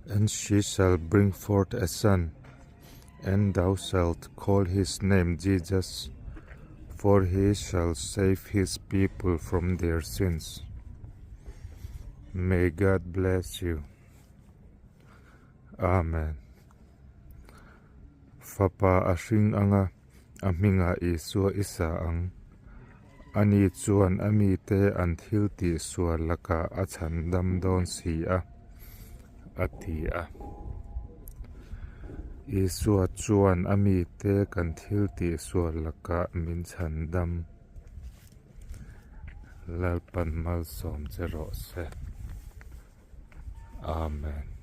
And she shall bring forth a son, and thou shalt call his name Jesus, for he shall save his people from their sins. May God bless you. Amen. Fapa a hring anga a hmingah Isua i sa ang. Ani chuan a mite an thil tih sual lakah a chhan dam dawn si a, a ti a. Isua chuan a mite kan thil tih sual lakah min chhan dam. Lalpan malsawm che rawh se. Amen.